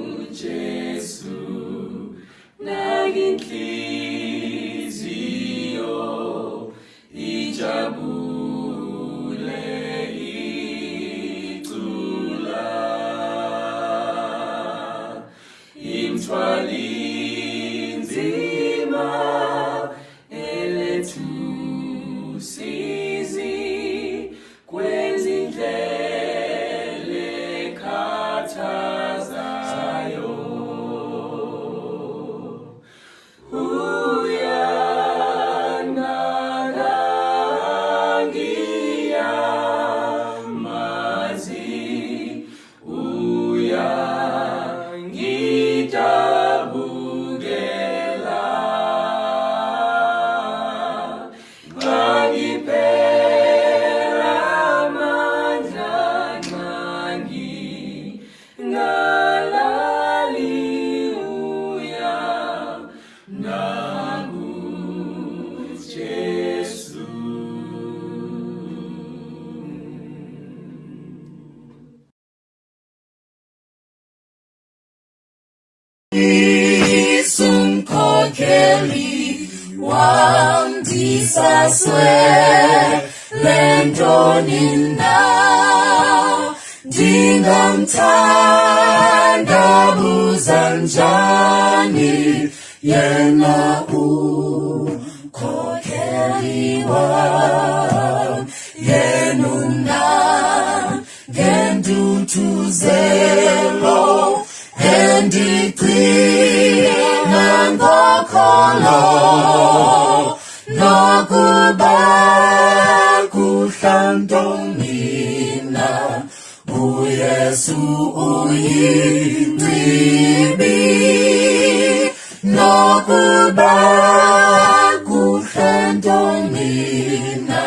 uJesu nanginhliziyo ijabule icula imthwalinzima elethusizi kwezindlela ekhathazayo uyanangiyamazi uyangidabukela nxa ngiphela amandla nxa ngingalali uya nangu Jesu. Umkhokheli wam ndisaswele ntoni na ndingamthandabuza njani yena umkhokheli wam yena unam ngentuthuzelo endigcina ngokholo nokuba kuhla ntomina uYesu uyingcibi nokuba kuhla ntomina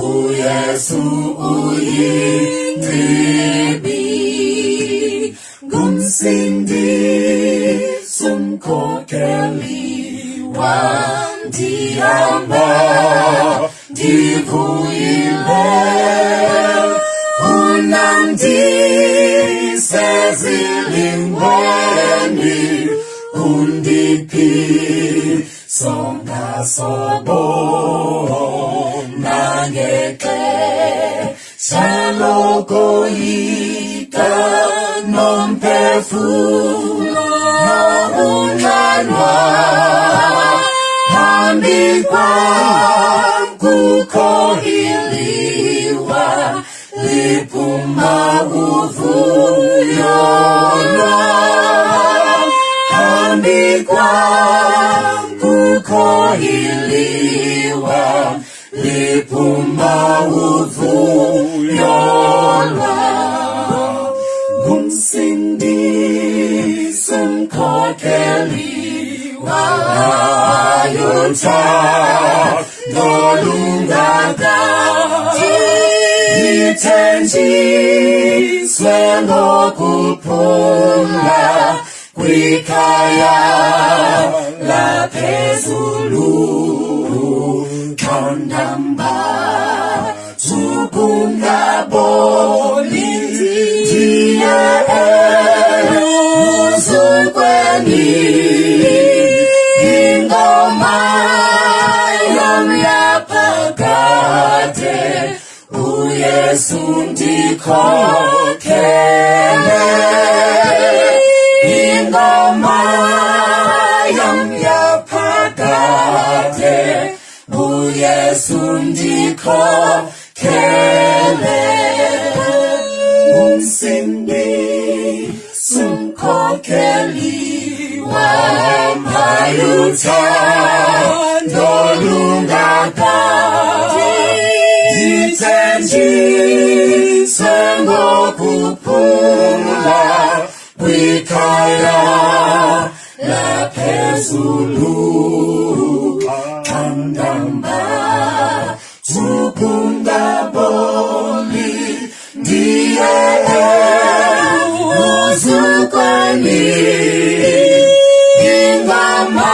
uYesu uyingcibi ngumsindisi umkhokheli wam ndihamba ndivuyile unandisezilingweni undiphi songasobo nangexesha lokoyika nomphefumlo unxanwa phambi kwam kukho iliwa liphuma uvuyo lwam phambi kwam kukho iliwa liphuma uvuyo lwam ngumsindisi umkhokheli wayo lungaka ndithenjiswe ngokuphumla kwikhaya laphezulu xa ndamba sukungaboni ndiye eluzukweni ingoma yam yaphakade uYesu ndikhokhele ingoma yam yaphakade uYesu ndikhokhele umsindisi umkhokheli wam uthando lungaka ndithenjiswe ngokuphumla kwikhaya laphezulu xa ndamba sukungaboni ndiye eluzukweni ingoma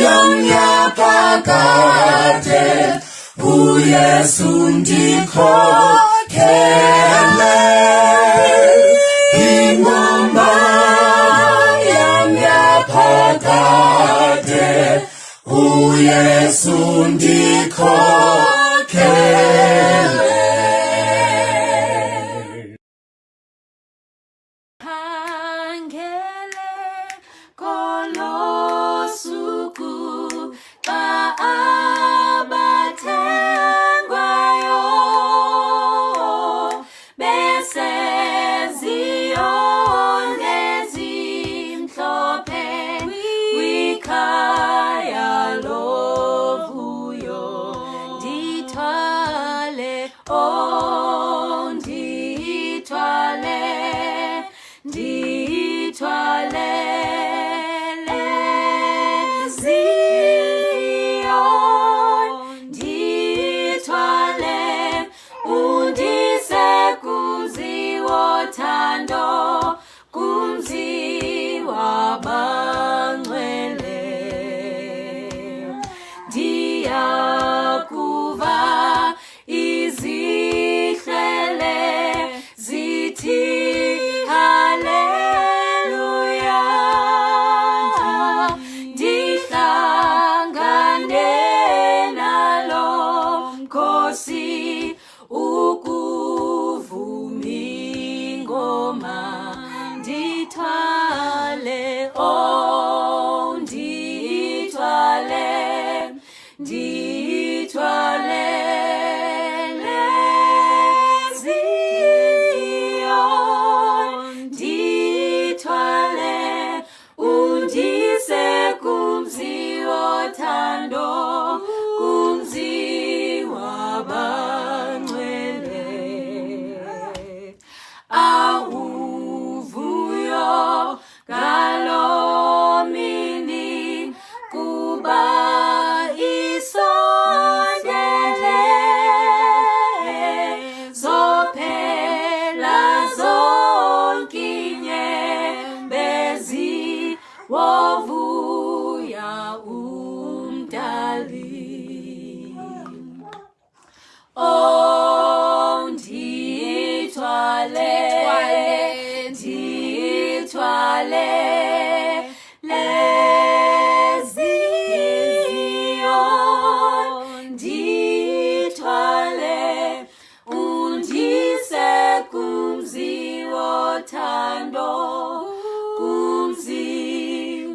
yam yaphakade uYesu ndikhokhele. ndithwale Zion, ndithwale undise kumzi wothando, kumzi wabangcwele. Ndiyakuva izihlwele zithi haleluya, ndihlangane nalo mkhosi ukuvuma ingoma. Ndithwale, oh, ndithwale, ndithwale Zion, ndithwale undise kumzi wothando, kumzi wabangcwele. Awuvuyo ngaloo mini kuba isondele, zophela zonke inyembezi, wovuya umdali. Oh, ndithwale, ndithwale Zion, ndithwale undise kumzi wothando, kumzi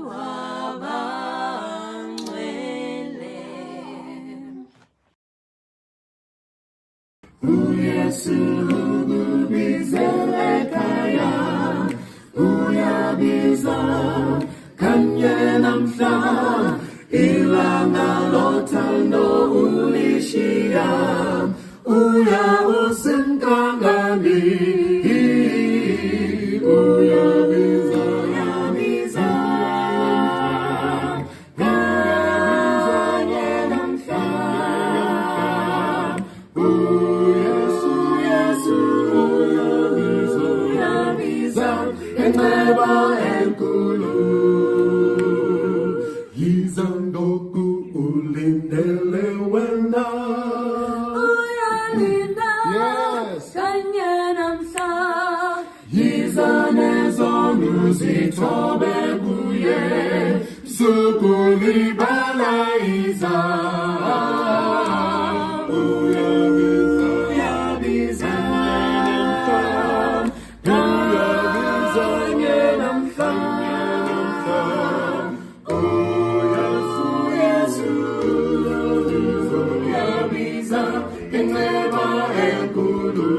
wabangcwele. uYesu ukubizela ekhaya, uyabiza kanye namhla, ilanga lothando ulishiya, uya usemkangani. Uyabiza, uyabiza kanye namhla, uYesu, Yesu, uyabiza, uyabiza ngenceba enkulu. Yiza ngoku ulindele wena. Uyalinda Yes. kanye namhla. Yiza nezono uzithobe kuye, sukulibala iza. Uyabiza, uyabiza, uyabiza ngenamhla. UYesu, Yesu, uyabiza, uyabiza ngenceba enkulu.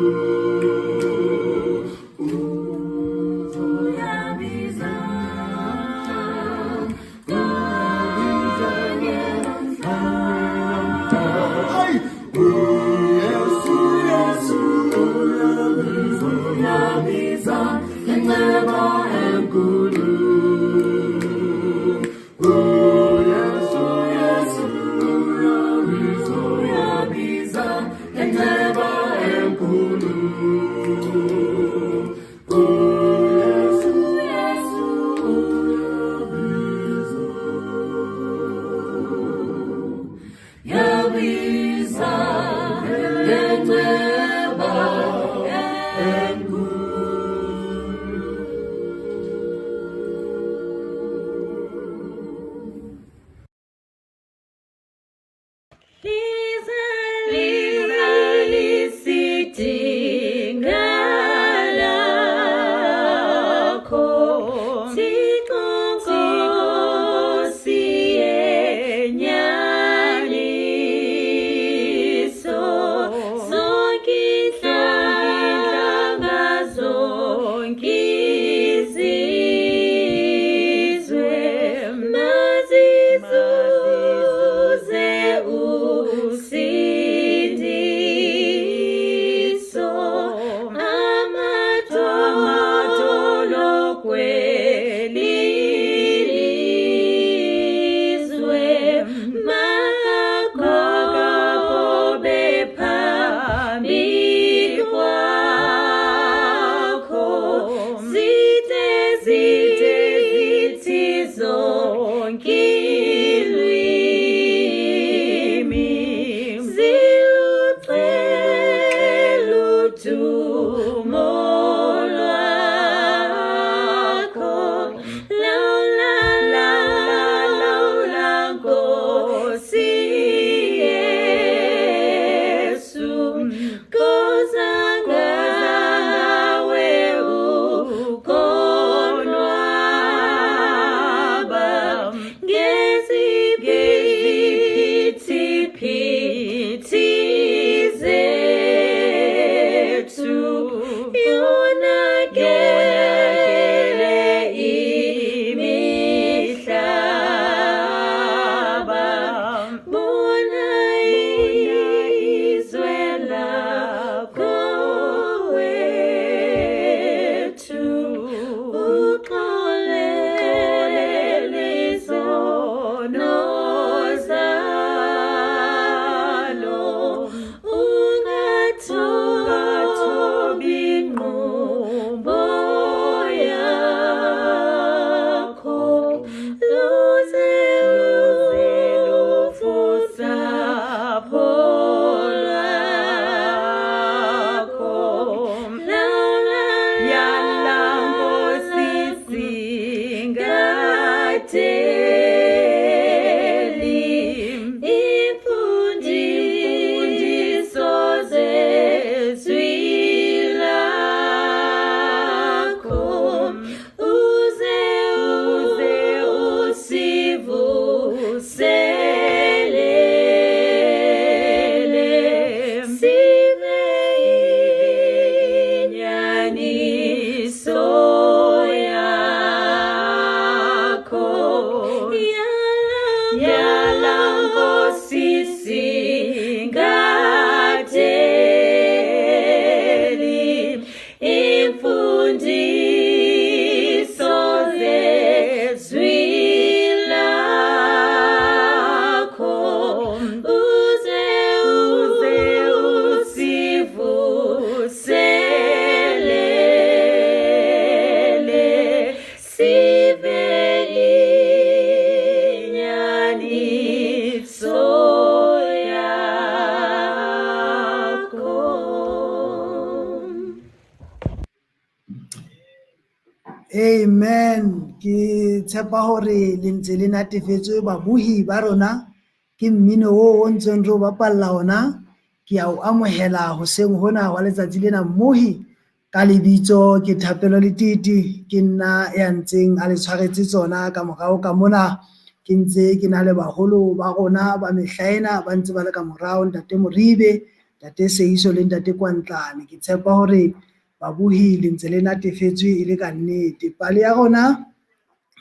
Uyabiza, uyabiza ngenamhla. UYesu, Yesu, uyabiza, uyabiza ngenceba enkulu. UYesu, Yesu, uyabiza, uyabiza ngenceba enkulu. UYesu, Yesu, uyabiza. Uyabiza ngenceba enkulu. Udumo lwakho, laula laula Nkosi Yesu, koza ngawe ukonwaba ngeziphithiphithi zethu, yonakele imihlaba, bona izwe lakho wethu, uxolele izono zalo, ungathobi ingqumbo yakho, luze lufusapho lwakho, laula yala Nkosi singadeli imfundiso zezwi lakho, uze uze usivuselele, sibe inyaniso yakho, yala Nkosi singadeli imfundiso zezwi lakho, uze uze usivuselele, sibe inyaniso yakho. Amen. Ke tshepa hore le ntse le natefetswe babohi ba rona ke mmino o o ntseng re o bapalla ona. Ke a o amohela hoseng hona wa letsatsi lena mmohi ka lebitso ke Thapelo Letiti, ke nna ya ntseng a le tshwaretse tsona ka morao ka mona. Ke ntse ke na le baholo ba rona ba mehla ena ba ntse ba le ka morao, Ntate Moribe, Ntate Seiso le Ntate Kwantlane. Ke tshepa hore babohi le ntse le natefetswe e le ka nnete. Pale ya rona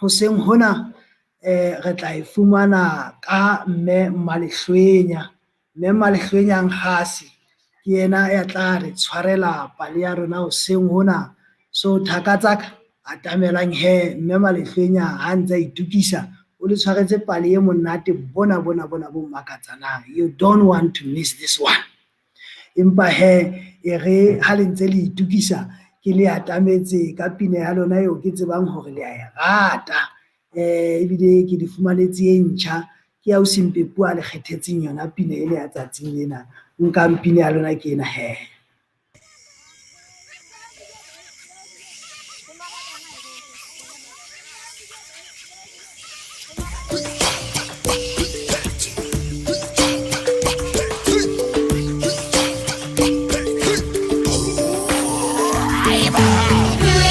hoseng hona re tla e fumana ka Mme Mmalehlwenya. Mme Mmalehlwenya Nkgase ke yena ya tla re tshwarela pale ya rona hoseng hona. So thaka tsaka atamelang he Mme Malehlwenya ha ntse a itukisa, o le tshwaretse pale e monate bona bona bona bo makatsanang. You don't want to miss this one. Empa he e re ha le ntse le itukisa ke le atametse ka pina ya lona eo ke tsebang hore le a e rata. Ebile ke di fumanetse e ntjha, ke ya ausi Mpepu a le kgethetseng yona pina ele ya tsatsing lena. Nkang pina ya lona ke ena he. Who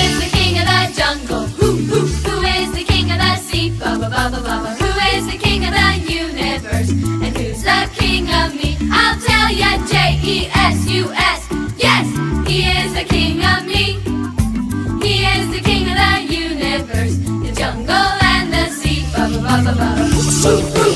is the king of the jungle? Who, who, who is the king of the sea? Ba ba ba ba ba ba. Who is the king of the universe? And who's the king of me? I'll tell ya, J-E-S-U-S. Yes, he is the king of me. He is the king of the universe, the jungle and the sea. Ba ba ba ba ba. Who, who.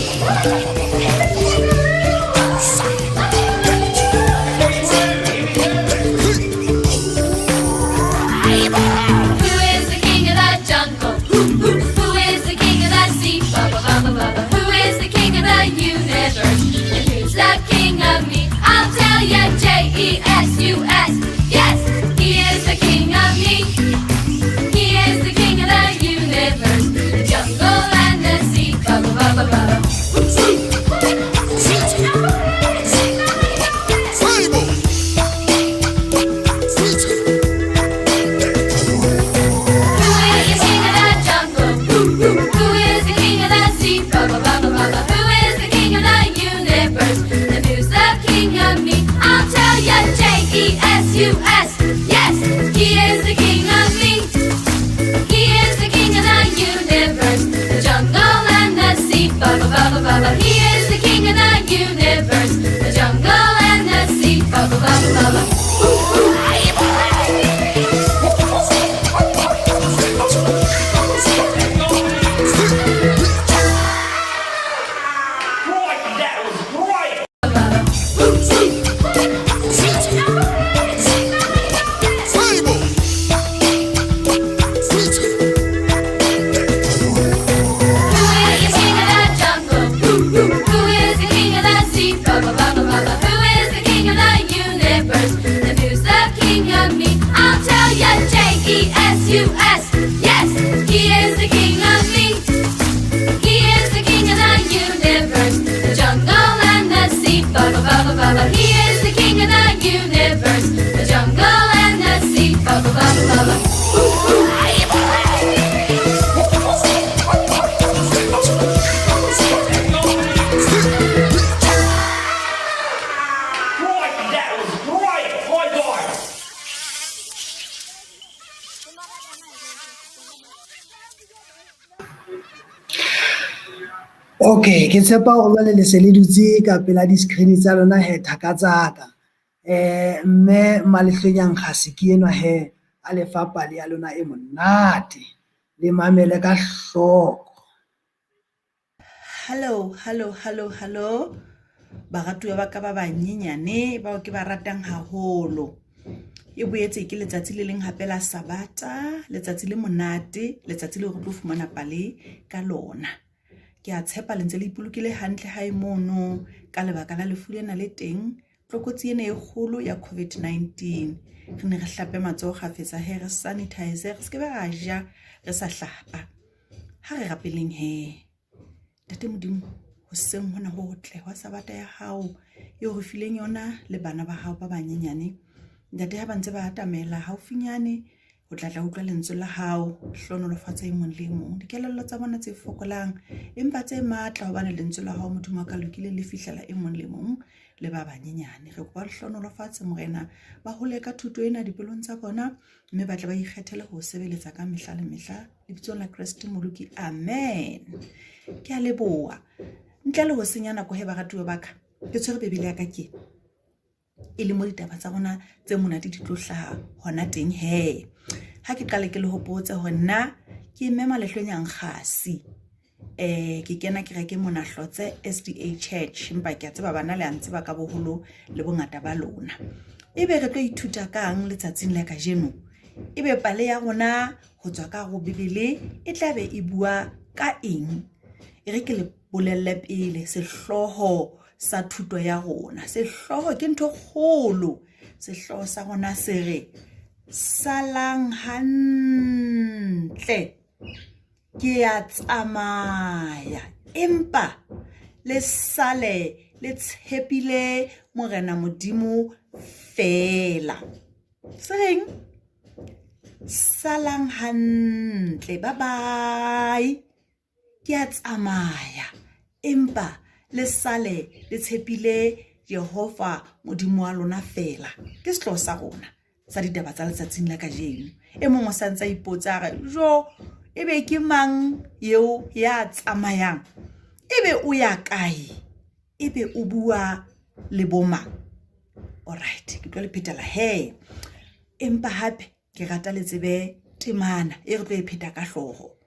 Who is the king of the jungle? Who, who, who is the king of the sea? Ba ba ba ba ba ba. Who is the king of the universe? And who's the king of me? I'll tell ya, J-E-S-U-S. Yes, he is the king of me. He is the king of the universe, the jungle and the sea. Ba ba ba ba ba. ba ba ba ba ba. He is the king of the universe, the jungle and the sea. Ba ba ba ba ba ba. Great, that was great. Who is the king of the jungle? Who, who, who is the king of the sea? Ba ba ba ba ba ba. Who is the king of the universe? And who's the king of me? I'll tell ya, J E S U S. Yes, he is the king of me. He is the king of the universe, the jungle and the sea. Ba ba ba ba ba ba. He is the king of the universe, the jungle and the sea. Ba ba ba ba ba ba. Great, that was great. High five. Okay, ke tshepa hore jwale le se le dutse ka pela di-screen tsa lona he thaka tsa ka. Mme Malehlonyang Kgase ke enwa he a le fa pale ya lona e monate. Le mamele ka hloko. Hello, hello, hello, hello. Baratuwa ba ka ba banyenyane bao ke ba ratang haholo. E boetse ke letsatsi le leng hape la Sabata, letsatsi le monate, letsatsi leo re tlo fumana pale ka lona. Ke a tshepa le ntse le ipolokile hantle hae mono ka lebaka la lefu lena le teng, tlokotsi ena e kgolo ya COVID-19. Re ne re hlape matsoho kgafetsa he, re sanitize, re se ke be ra ja re sa hlapa. Ha re rapeleng he. Ntate Modimo, hoseng hona ho hotle hwa Sabata ya hao eo re fileng yona le bana ba hao ba banyenyane. Ntate, ha ba ntse ba atamela haufinyane ho tla tla utlwa lentswe la hao, hlohonolofatsa e mong le e mong. Dikelello tsa bona tse fokolang empa tse matla, hobane lentswe la hao Modimo wa ka lokile le fihlela e mong le mong le ba banyenyane. Re kopa le hlohonolofatse Morena, ba hole ka thuto ena dipelong tsa bona, mme ba tle ba ikgethele ho sebeletsa ka mehla le mehla. Lebitsong la Kreste Moloki, amen. Ke a leboha. Ntle le ho senya nako he baratuwa ba ka, ke tshwere Bibele ya ka ke e le mo ditaba tsa rona tse monate di tlo hlaha hona teng he. Ha ke qale ke le hopotse hore nna ke mme Malehlonyang Kgasi. Ke kena kereke mona Hlotse SDA Church, empa ke a tseba bana le a ntseba ka boholo le bongata ba lona. Ebe re tlo ithuta kang letsatsing la kajeno? Ebe pale ya rona ho tswa ka ho Bibele e tla be e bua ka eng? E re ke le bolelle pele sehlooho sa thuto ya rona. Sehlooho ke ntho kgolo. Sehlooho sa rona se re salang hantle, ke ya tsamaya, empa le sale le tshepile Morena Modimo fela. Se reng? Salang hantle, bye bye. Ke a tsamaya, empa le sale le tshepile Jehova Modimo wa lona fela. Ke sehlooho sa rona sa ditaba tsa letsatsing la kajeno. E mong o sa ntse a ipotsa a re, jo, ebe ke mang eo ya tsamayang? Ebe o ya kae? Ebe o bua le bo mang? Alright, ke tlo le phetela he. Empa hape ke rata le tsebe temana e re tlo e pheta ka hlooho,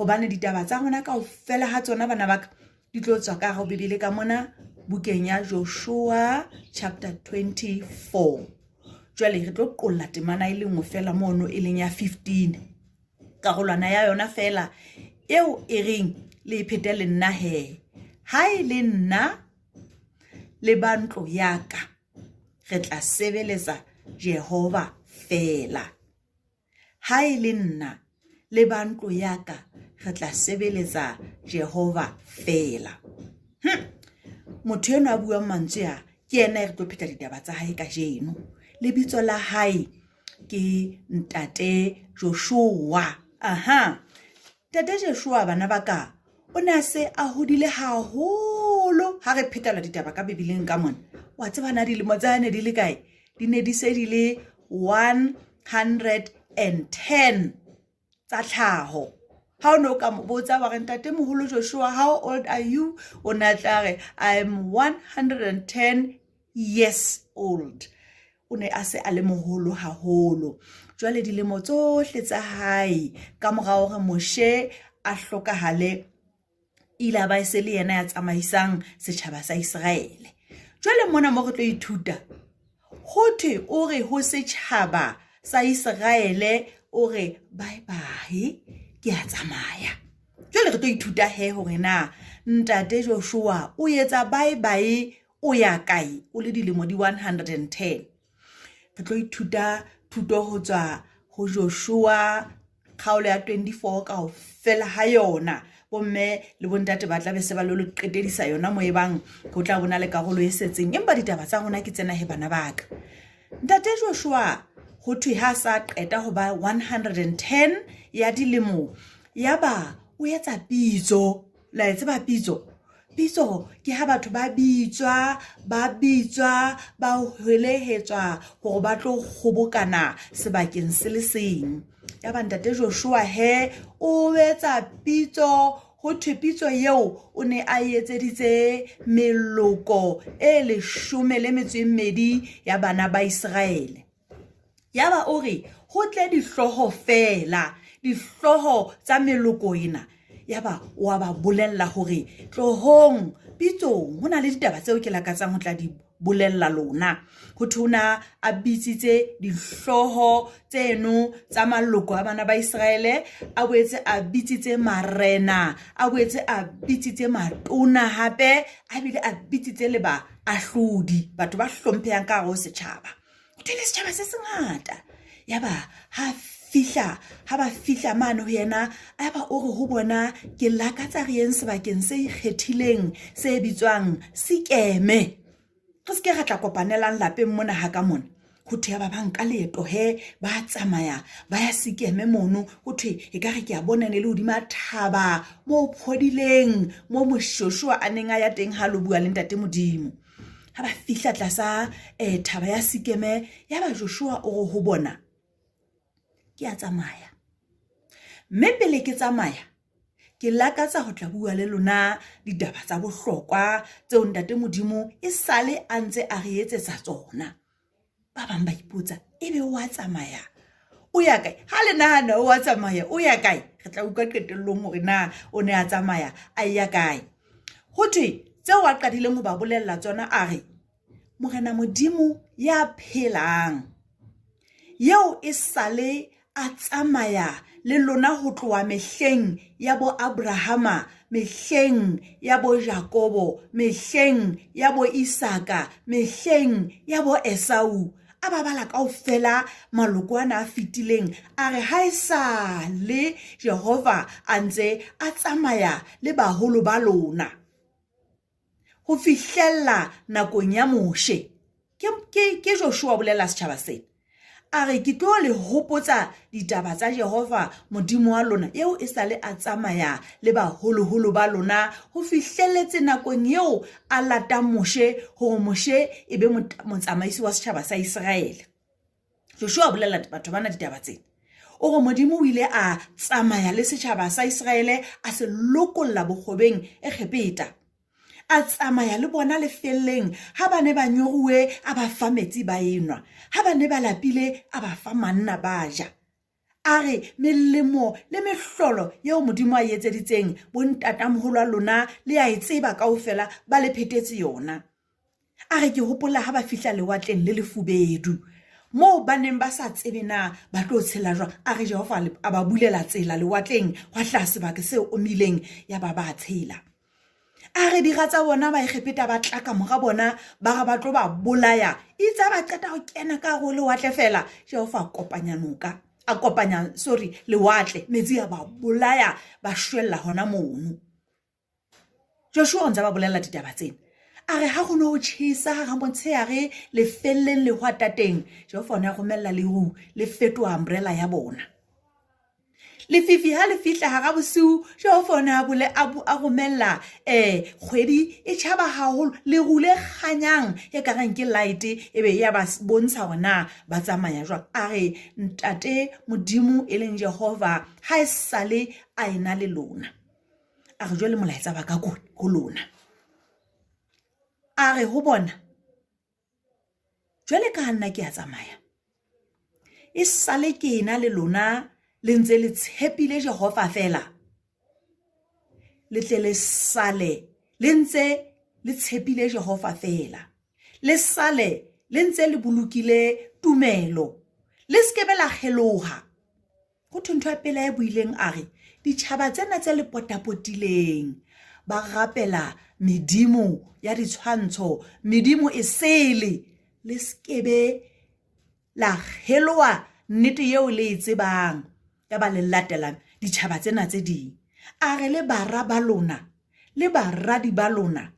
hobane ditaba tsa rona kaofela ha tsona bana ba ka di tlo tswa ka hare ho Bibele ka mona bukeng ya Joshua chapter 24. Jwale re tlo qolla temana e le nngwe fela mono e leng ya 15, karolwana ya yona fela eo e reng le e phete le nna he. Ha e le nna le ba ntlo ya ka re tla sebeletsa Jehova fela. Ha e le nna le ba ntlo ya ka re tla sebeletsa Jehova fela. Motho enwa a buang mantswe a ke yena e re tlo pheta ditaba tsa hae kajeno. Lebitso la hae ke Ntate Joshua. Aha. Ntate Joshua bana ba ka o ne a se a hodile haholo ha re phetela ditaba ka Bibeleng ka mona. Wa tseba na dilemo tsa ne di le kae? Di ne di se di le 110 tsa tlhaho. Ha o ne o ka mo botsa wa re ntate moholo Joshua how old are you, o ne a tla re I am 110 years old. O ne a se a le moholo haholo. Jwale dilemo tsohle tsa hae ka mora hore Moshe a hlokahale, ile a ba e se le yena ya tsamaisang setjhaba sa Iseraele. Jwale mona mo re tlo ithuta, ho thwe o re ho setjhaba sa Iseraele, o re bye bye, ke a tsamaya. Jwale re tlo ithuta he hore na ntate Joshua o etsa bye bye o ya kae o le dilemo di 110. Re tlo ithuta thuto ho tswa ho Joshua kgaolo ya 24 kaofela ha yona. Bomme le bontate ba tla be se ba lo le qetedisa yona mo ebang ho tla bona le karolo e setseng, empa ditaba tsa rona ke tsena he bana ba ka. Ntate Joshua ho thwe ha sa qeta ho ba 110 ya dilemo, ya ba o etsa pitso. La e tseba pitso? Pitso ke ha batho ba bitswa, ba bitswa, ba hwelehetswa hore ba tlo kgobokana sebakeng se le seng. Ya ba ntate Joshua he o etsa pitso, ho thwe pitso eo o ne a e etseditse meloko e leshome le metso e mmedi ya bana ba Iseraele. Yaba o re ho tle dihlooho feela, dihlooho tsa meloko ena. Yaba o a ba bolella hore tlohong pitsong ho na le ditaba tseo ke lakatsang ho tla di bolella lona. Ho thwe o na a bitsitse dihlooho tseno tsa maloko a bana ba Iseraele, a boetse a bitsitse marena, a boetse a bitsitse matona hape, a bile a bitsitse le baahlodi, batho ba hlomphehang ka hare ho setjhaba. Ho thwe le setjhaba se sengata. Yaba ha fihla, ha ba fihla mane ho yena, yaba o re ho bona, ke lakatsa re yeng sebakeng se ikgethileng se bitswang Sikeme. Re se ke ra tla kopanelang lapeng mona ha ka mona. Ho thwe yaba ba nka leeto he, ba tsamaya ba ya Sikeme mono. Ho thwe ekare ke a bona ne le hodima thaba mo phodileng, mo Moshoeshoe a neng a ya teng ha lo bua le ntate Modimo. Ha ba fihla tlasa thaba ya Sikeme, yaba Joshua o re ho bona, ke a tsamaya. Mme pele ke tsamaya, ke lakatsa ho tla bua le lona ditaba tsa bohlokwa tseo ntate Modimo e sale a ntse a re etsetsa tsona. Ba bang ba ipotsa, ebe o a tsamaya? O ya kae? Ha le nahana o a tsamaya, o ya kae? Re tla utlwa qetellong hore na o ne a tsamaya a ya kae. Ho thwe tseo a qadileng ho ba bolella tsona, a re, Morena Modimo ya phelang, eo e sale a tsamaya le lona ho tloha mehleng ya bo Abrahama, mehleng ya bo Jakobo, mehleng ya bo Isaka, mehleng ya bo Esau. A ba bala kaofela maloko ana a fetileng, a re ha esale Jehova a ntse a tsamaya le baholo ba lona ho fihlella nakong ya Moshe. Ke Joshua bolela setjhaba sena. A re ke tlo le hopotsa ditaba tsa Jehova Modimo wa lona, eo e sale a tsamaya le baholoholo ba lona ho fihlelletse nakong eo a latang Moshe hore Moshe e be motsamaisi wa setjhaba sa Iseraele. Joshua a bolela batho bana ditaba tsena. O re Modimo o ile a tsamaya le setjhaba sa Iseraele a se lokolla bokgobeng Egepeta. A tsamaya le bona lefelleng, ha ba ne ba nyoruwe a ba fa metsi ba enwa, ha ba ne ba lapile a ba fa manna ba ja. A re melemo le mehlolo eo Modimo a e etseditseng bontatamoholo a lona le a e tseba kaofela, ba le phetetse yona. A re ke hopola ha ba fihla lewatleng le lefubedu, moo ba neng ba sa tsebe na ba tlo tshela jwang. A re Jehova a ba bulela tsela lewatleng, hwa hlaha sebaka se omileng, ya ba ba tshela. A re dira tsa bona Baegepeta ba tla ka mora bona, ba re ba tlo ba bolaya. Itse ha ba qeta ho kena ka hare ho lewatle fela, Jehova a kopanya noka, a kopanya, sorry, lewatle, metsi a ba bolaya, ba shwella hona mono. Joshua o ntse a ba bolella ditaba tsena. A re ha ho ne ho tjhesa hara motshehare lefelleng lehwatateng, Jehova o ne a romella leru le fetoha umbrella ya bona. Lefifi ha le fihla hara bosiu, Jehova o ne a bole a, a romella um kgwedi e tjhaba haholo, leru le kganyang e ka reng ke light, e be ya ba bontsha hore na ba tsamaya jwang. A re, Ntate Modimo e leng Jehova ha e sale a ena le lona. A re jwale molaetsa wa ka ko ho lona. A re ho bona, Jwale ka ha nna ke a tsamaya, e sale ke ena le lona le ntse le tshepile Jehova feela, le tle le sale le ntse le tshepile Jehova feela, le sale le ntse le bolokile tumelo, le se ke be la kgeloha. Go thwe ntho ya pele a e buileng a re, Ditšhaba tsena tse le potapotileng ba rapela medimo ya ditshwantsho, medimo e sele, le sekebe la kgeloa nnete yeo le e tsebang, ya ba le latela ditšhaba tsena tse ding. A re le bara ba lona le baradi ba lona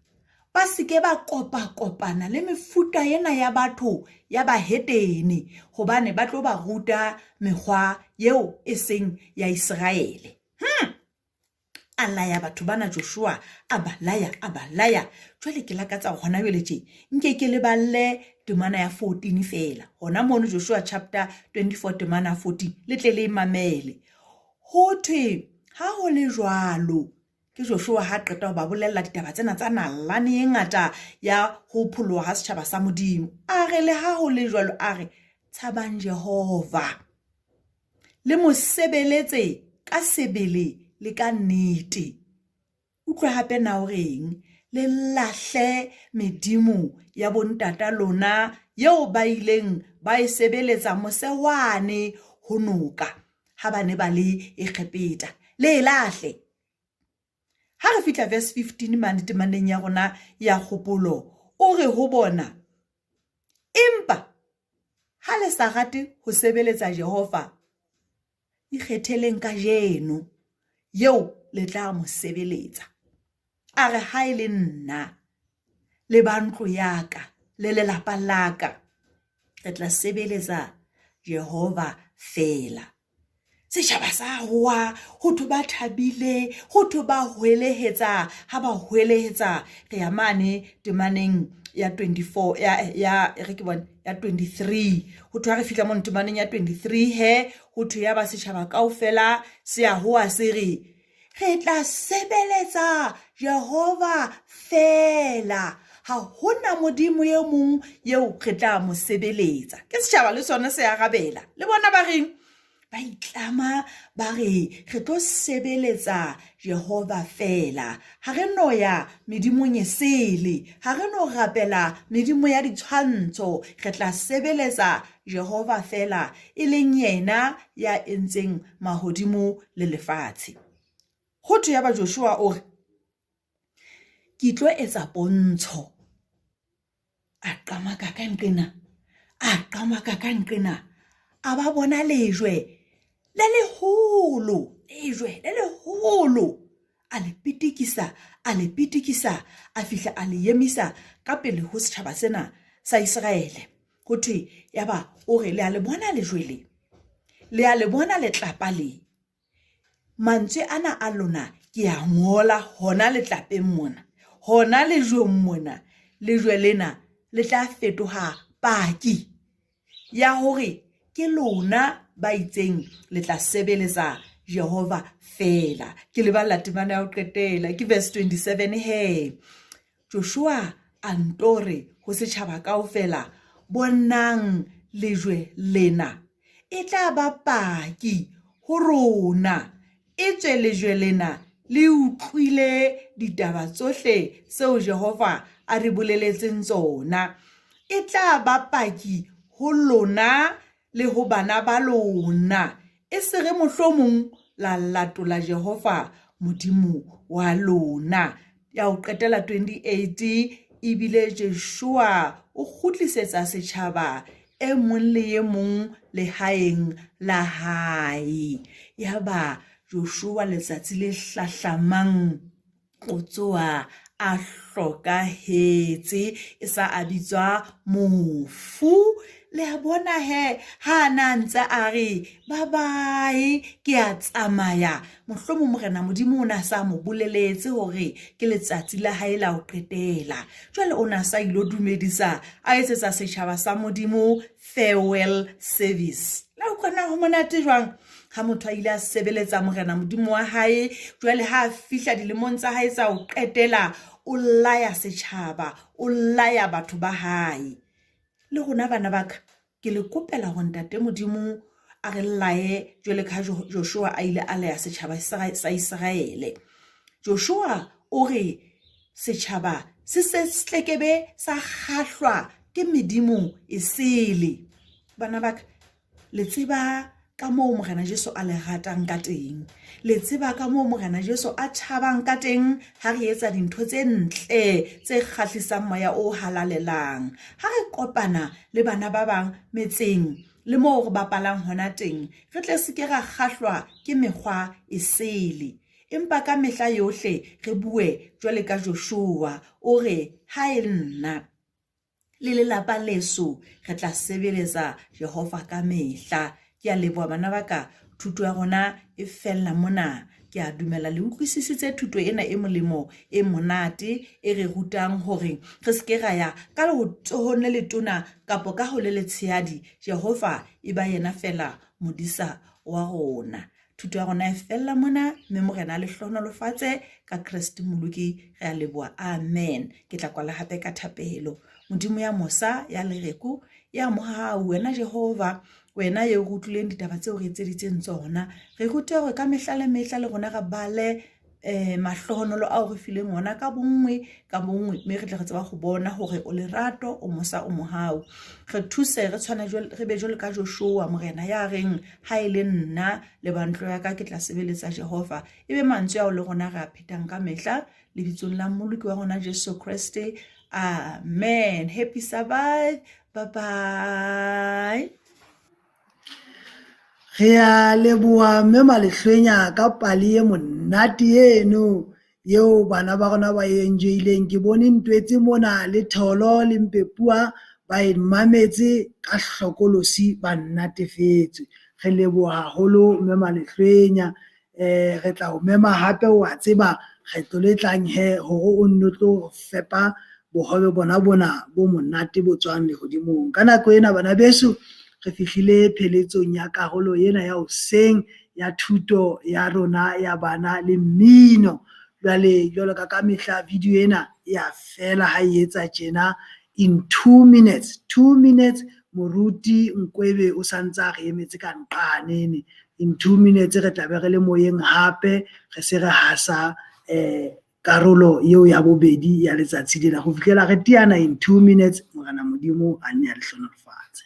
ba se ke ba kopa-kopana le mefuta ena ya batho ya bahetene, hobane ba tlo ba ruta mekgwa yeo e seng ya Iseraele. A laya batho bana Joshua, a ba laya, a ba laya. Jwale ke lakatsa hore hona jwale tje nke ke le balle temana ya 14 feela. Hona mono Joshua chapter 24 temana ya 14, le tle le e mamele. Ho thwe ha ho le jwalo, Ke Joshua ha qeta ho ba bolella ditaba tsena tsa nalane e ngata ya ho pholoha ha setjhaba sa Modimo. A re le ha ho le jwalo, a re tshabang Jehova, le mo sebeletse ka sebele le ka nnete. Utlwa hape na o reng, le lahle medimo ya bontata lona eo ba ileng ba e sebeletsa mose wane ho noka ha ba ne ba le Egepeta. Le e lahle. Ha re fihla verse 15 mane temaneng ya rona ya kgopolo, o re ho bona, Empa ha le sa rate ho sebeletsa Jehova, ikgetheleng kajeno eo le tla mo sebeletsa. A re, Ha e le nna le ba ntlo ya ka le lelapa la ka, re tla sebeletsa Jehova feela. Setjhaba sa howa, ho thwe ba thabile, ho thwe ba hwelehetsa. Ha ba hwelehetsa, re ya mane temaneng ya 24 ya ya e re ke bone ya 23. Ho thwe ha re fihla mono temaneng ya 23 he, ho thwe ya ba setjhaba kaofela se a howa se re, Re tla sebeletsa Jehova feela. Ha ho na modimo e mong eo re tla mo sebeletsa. Ke setjhaba le sona se arabela. Le bona ba reng? Ba itlama ba re re tlo sebeletsa Jehova feela. Ha re no ya medimong e sele. Ha re no rapela medimo ya ditshwantsho. Re tla sebeletsa Jehova feela, e leng yena ya entseng mahodimo le lefatshe. Ho thwe yaba Joshua o re, Ke tlo etsa pontsho. A qamaka ka nqena, a qamaka ka nqena, a ba bona lejwe le leholo, lejwe le leholo. A le pitikisa, a le pitikisa, a fihla a le emisa ka pele ho setjhaba sena sa Iseraele. Ho thwe yaba o re, Le a le bona lejwe le? Le a le bona letlapa le? Mantswe ana a lona ke a ngola hona letlapeng mona, hona lejweng mona. Lejwe lena le tla fetoha paki ya hore ke lona ba itseng le tla sebeletsa Jehova feela. Ke le balla temana ya ho qetela, ke verse 27 he. Joshua a nto re ho setjhaba kaofela, Bonang lejwe lena, e tla ba paki ho rona, etswe lejwe lena le utlwile ditaba tsohle tseo Jehova a re boleletseng tsona. E tla ba paki ho lona le ho bana ba lona, e se re mohlomong la latola Jehova Modimo wa lona. Ya ho qetela 28 ebile Joshua o kgutlisetsa setjhaba e mong le e mong lehaeng la hae. Yaba Joshua letsatsi le hlahlamang o tsoha a hlokahetse, e sa a bitswa mofu. Le a bona he ha a na ntse a re bye bye ke a tsamaya, mohlomong Morena Modimo o ne a sa mo boleletse hore ke letsatsi la hae la ho qetela. Jwale o ne a sa ilo dumedisa a etsetsa setjhaba sa Modimo farewell service. La utlwa na ho monate jwang ha motho a ile a sebeletsa Morena Modimo wa hae, jwale ha a fihla dilemong tsa hae tsa ho qetela o laya setjhaba, o laya batho ba hae. Le rona bana ba ka, ke le kopela hore Ntate Modimo a re laye jwale ka Joshua a ile a laya setjhaba sa Iseraele. Joshua o re setjhaba se se tlekebe sa kgahlwa ke medimo e sele. Bana ba ka, le tseba ka moo Morena Jesu a le ratang ka teng. Le tseba ka moo Morena Jesu a thabang ka teng ha re etsa dintho tse ntle tse kgahlisang moya o halalelang. Ha re kopana le bana ba bang metseng le moo re bapalang hona teng, re tle se ke ra kgahlwa ke mekgwa e sele. Empa ka mehla yohle re bue jwale ka Joshua, o re, Ha e nna le lelapa leso re tla sebeletsa Jehova ka mehla. Ke a leboha bana ba ka, thuto ya rona e fella mona. Ke a dumela le utlwisisitse thuto ena e molemo e monate e re rutang hore re se ke ra ya ka letsohong le letona kapo ka ho le letshehadi. Jehova e ba yena feela modisa wa rona. Thuto ya rona e fella mona, mme Morena a le hlohonolofatse ka Kreste Moloki. Re a leboha, amen. Ke tla kwala hape ka thapelo. Modimo ya mosa, ya lereko, ya mohau, wena Jehova, wena eo re utlwileng ditaba tseo re etseditseng tsona, re rute hore ka mehla le mehla le rona re bale mahlohonolo ao re fileng ona ka bonngwe ka bonngwe, mme re tle re tseba go bona hore o lerato, o mosa, o mohau. Re thuse re tshwane re be jwalo ka Joshua, Morena ya reng ha e le nna le ba ntlo ya ka ke tla sebeletsa Jehova. E be mantswe ao le rona re a phetang ka mehla lebitsong la Mmoloki wa rona Jesu Kreste. Amen. Happy Sabbath. Bye bye. Re a leboha mme Malehlwenya ka pale e monate eno eo bana ba rona ba e enjoy-ileng. Ke bone Ntwetse mona le Tholo le Mpepua ba e mametse ka hlokolosi ba nnatefetswe. Re leboha haholo mme Malehlwenya. Re tla o mema hape wa tseba kgetlo le tlang hee hore o nno tlo fepa bohobe bona bona bo monate bo tswang lehodimong. Ka nako ena bana beso re fihlile pheletsong ya karolo ena ya hoseng ya thuto ya rona ya bana le mmino. Jwale jwalo ka ka mehla video ena ya fela ha e etsa tjena in 2 minutes, 2 minutes moruti Nkwebe o santse a re emetse ka nqanene. In 2 minutes re tla be re le moyeng hape re se re hasa karolo eo ya bobedi ya letsatsi lena. Ho fihlela re teana in 2 minutes, Morena Modimo a nne a le hlohonolofatse.